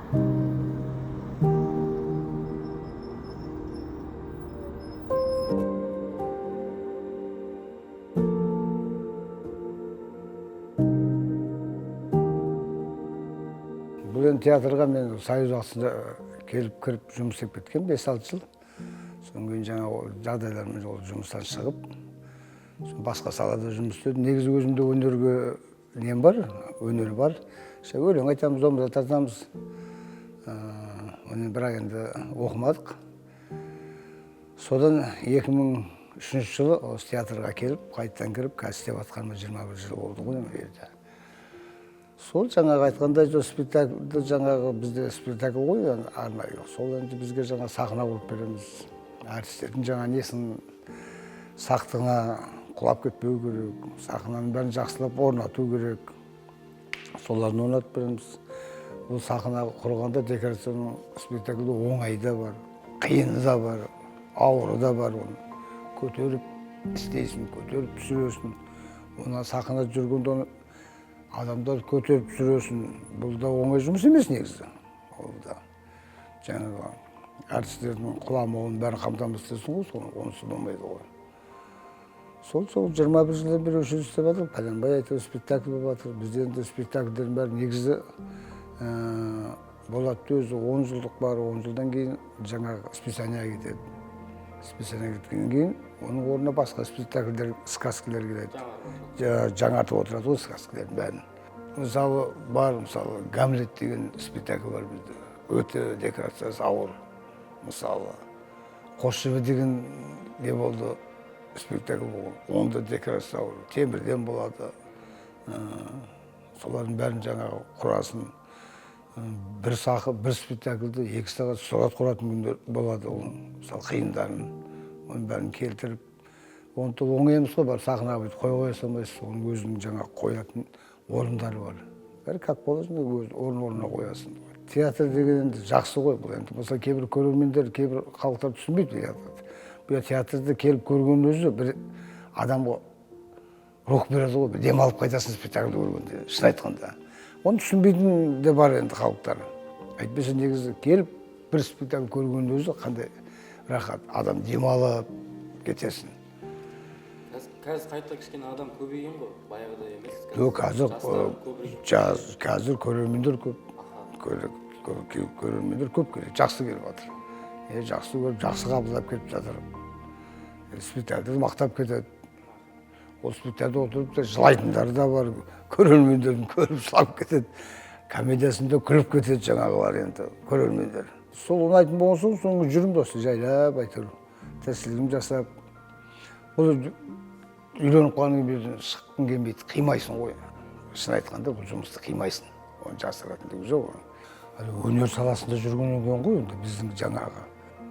Бұл енді театрға мен Союз уақытысында келіп кіріп жұмыс істеп кеткенмін 5-6 жыл. Содан кейін жаңағы жағдайлармен ол жұмыстан шығып, сосын басқа салада жұмыс істедім. Негізі өзімде өнерге нем бар, өнер бар. Сол өлең айтамыз, домбыра тартамыз. Оны бірақ енді оқымадық. Содан 2003 жылы осы театрға келіп, қайтадан кіріп, қазір істеп жатқаныма 21 жыл болды ғой мына жерде. Сол жаңағы айтқандай, сол спектакльді, жаңағы бізде спектакль ғой енді арнайы. Сол енді бізге жаңа сахна құрып береміз. Әртістердің жаңа несін, сақтығына құлап кетпеу керек, сахнаның бәрін жақсылап орнату керек. Соларын орнатып береміз. Бұл сахна құрғанда декорацияның спектакльде оңайы да бар, қиыны да бар, ауыры да бар. Оны көтеріп істейсің, көтеріп түсіресің. Оны сахнада жүргенде оны адамдар көтеріп түсіресің. Бұл да оңай жұмыс емес негізі. Ол да жаңағы әртістердің құламауын бәрін қамтамасыз етесің ғой, соны онысы болмайды ғой. Сол 21 жылдан бері осы жерде істеп жатыр. Пәленбай әйтеуір спектакль болып жатыр. Бізде енді спектакльдердің бәрі негізі болады өзі 10 жылдық бар, 10 жылдан кейін жаңағы списанияға кетеді. Списанияға кеткеннен кейін оның орнына басқа спектакльдер, сказкалар келеді. Жаңартып отырады ғой сказкалардың бәрін. Мысалы бар, мысалы Гамлет деген спектакль бар бізде. Өте декорациясы ауыр. Мысалы Қосшыбы деген не болды, спектакль болған. Онда декорация ауыр, темірден болады. Солардың бәрін жаңағы құрасын. Бір сахы, бір спектакльді 2 сағат, 3 сағат құратын күндер болады оның, мысалы қиындарын, оның бәрін келтіріп. Оны да оңай емес қой, барып сахнаға бүйтіп қоя қоя салмайсыз, оның өзінің жаңағы қоятын орындары бар. Бәрі как положено өз орын орнына қоясың. Театр деген енді жақсы ғой бұл енді. Мысалы кейбір көрермендер, кейбір халықтар түсінбейді театрды. Бұл театрды келіп көргеннің өзі бір адамға рух береді ғой, бір демалып қайтасың спектакльді көргенде, шын айтқанда. Оны түсінбейтін де бар енді халықтар. Әйтпесе негізі келіп бір спектакль көргеннің өзі қандай рахат, адам демалып кетесің. Қазір қайта кішкене адам көбейген ғой, баяғыдай емес. Жоқ, қазір жастар көбірек. Қазір көрермендер көп. Көрермендер көп келеді, жақсы келіп жатыр. Жақсы көріп, жақсы қабылдап келіп жатыр. Спектакльді мақтап кетеді. Ол спектакльде отырып та жылайтындар да бар, көрермендердің көріп жылап кетеді. Комедиясында күліп кетеді жаңағылар енді, көрермендер. Сол ұнайтын болған соң, соны жүрмін осы жайлап әйтеуір тіршілігім жасап. Бұл үйреніп қалғаннан кейін шыққың келмейді, қимайсың ғой. Шын айтқанда бұл жұмысты қимайсың, оны жасыратын түгі жоқ. Әлі өнер саласында жүргеннен кейін ғой енді біздің жаңағы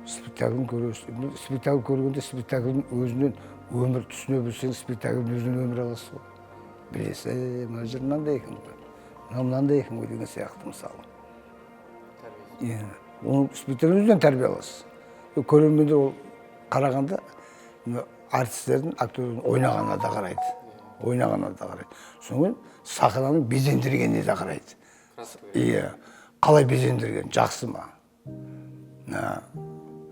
спектаклін көресің. Спектакль көргенде спектакльдің өзінен өмір түсіне білсең, спектакльдің өзінен өмір аласыз ғой. Білесің, мына жер мынандай екен ғой, мынау мынандай екен ғой деген сияқты мысалы. Иә, оны спектакльдің өзінен тәрбие аласыз. Көрермендер ол қарағанда мына әртістердің, актердің ойнағанына да қарайды. Ойнағанына да қарайды. Содан кейін сахнаның безендіргеніне де қарайды. Иә, қалай безендірген, жақсы ма?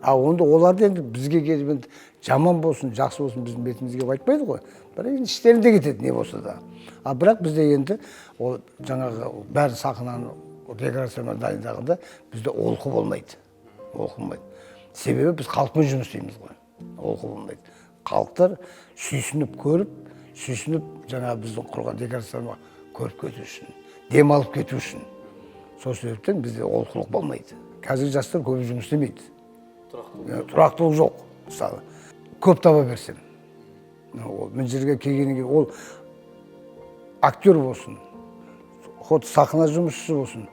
А онда оларды енді бізге келіп енді жаман болсын, жақсы болсын біздің бетімізге келіп айтпайды ғой. Бірақ енді іштерінде кетеді не болса да. А бірақ бізде енді ол жаңағы бәрін сахнаны декорациямен дайындағанда бізде олқы болмайды. Олқы болмайды. Себебі біз халықпен жұмыс істейміз ғой. Олқы болмайды. Халықтар сүйсініп көріп, сүйсініп жаңағы біздің құрған декорацияны көріп кету үшін, демалып кету үшін. Сол себептен бізде олқылық болмайды. Қазіргі жастар көбі жұмыс істемейді. Тұрақтылық жоқ. Мысалы, көп таба берсем. Ол мына жерге келгеннен кейін ол актер болсын, хоть сахна жұмысшысы болсын,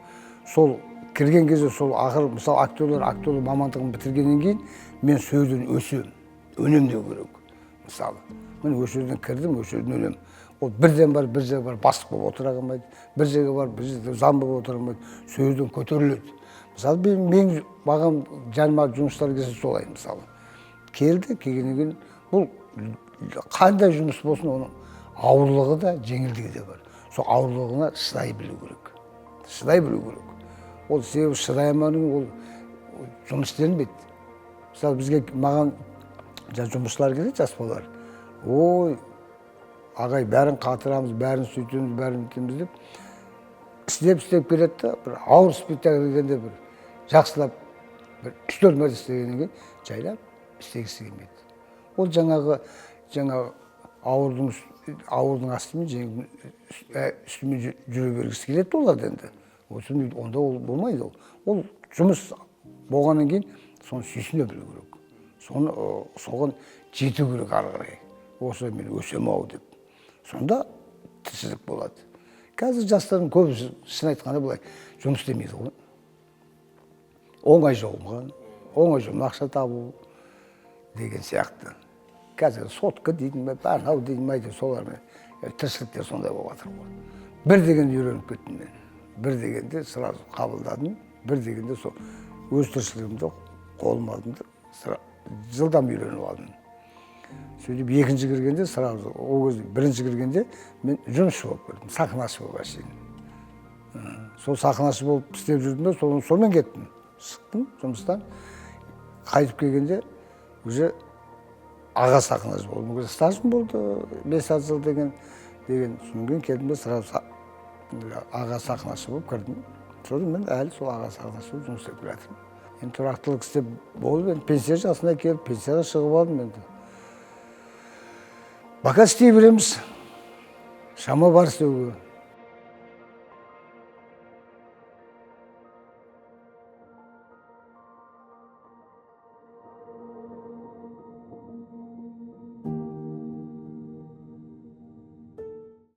сол кірген кезде сол ақыры, мысалы, актерлер актерлік мамандығын бітіргеннен кейін мен сол жерден өсемін, өнемін деу керек. Мысалы, мен осы жерден кірдім, осы жерден өнемін. Ол бірден барып бір жерге барып бастық болып отыра қалмайды, бір жерге барып бір жерде зам болып отыра алмайды, сол жерден көтеріледі. Мысалы, мен маған жаныма жұмыстар келсе солай, мысалы. Келді, келгеннен кейін бұл қандай жұмыс болсын, оның ауырлығы да, жеңілдігі де бар. Сол ауырлығына шыдай білу керек. Шыдай білу керек. Ол себебі шыдай алмағаннан кейін ол жұмыс істелінбейді. Мысалы, бізге, маған жұмысшылар келеді, жас балалар: «Ой, ағай, бәрін қатырамыз, бәрін сөйтеміз, бәрін бүйтеміз», – деп істеп істеп келеді да, бір ауыр спектакль келгенде, бір жақсылап бір 3-4 мәрте істегеннен кейін жайлап істегісі келмейді. Ол жаңағы ауырдың астымен, жеңіл үстімен жүре бергісі келеді олар енді. Онда ол болмайды. Ол жұмыс болғаннан кейін соны сүйсіне білу керек, соны соған жету керек ары қарай, осы мен өсемін ау деп. Сонда тіршілік болады. Қазір жастардың көбісі, шын айтқанда, былай жұмыс істемейді ғой. Оңай жолға, оңай жолмен ақша табу деген сияқты. Қазір сотка дейтін бе, анау дейтін ме, әйтеуір солармен тіршіліктер сондай болып жатыр ғой. Бір дегенде үйреніп кеттім мен, бір дегенде сразу қабылдадым, бір дегенде сол өз тіршілігімді қолыма алдым да, жылдам үйреніп алдым. Сөйтіп екінші кіргенде сразу, ол кезде бірінші кіргенде мен жұмысшы болып кірдім, сахнашы болып әшейін. Сол сахнашы болып істеп жүрдім де, сонымен кеттім, шықтым жұмыстан. Қайтып келгенде уже аға сахнашы болдым. Ол кезде стажым болды 5-6 жыл деген. Содан кейін келдім де, сразу аға сахнашы болып кірдім. Содан мен әлі сол аға сахнашы болып жұмыс істеп келе жатырмын. Енді тұрақтылық істеп болып, енді пенсия жасына келіп, пенсияға шығып алдым. Енді пока істей береміз, шама бар істеуге.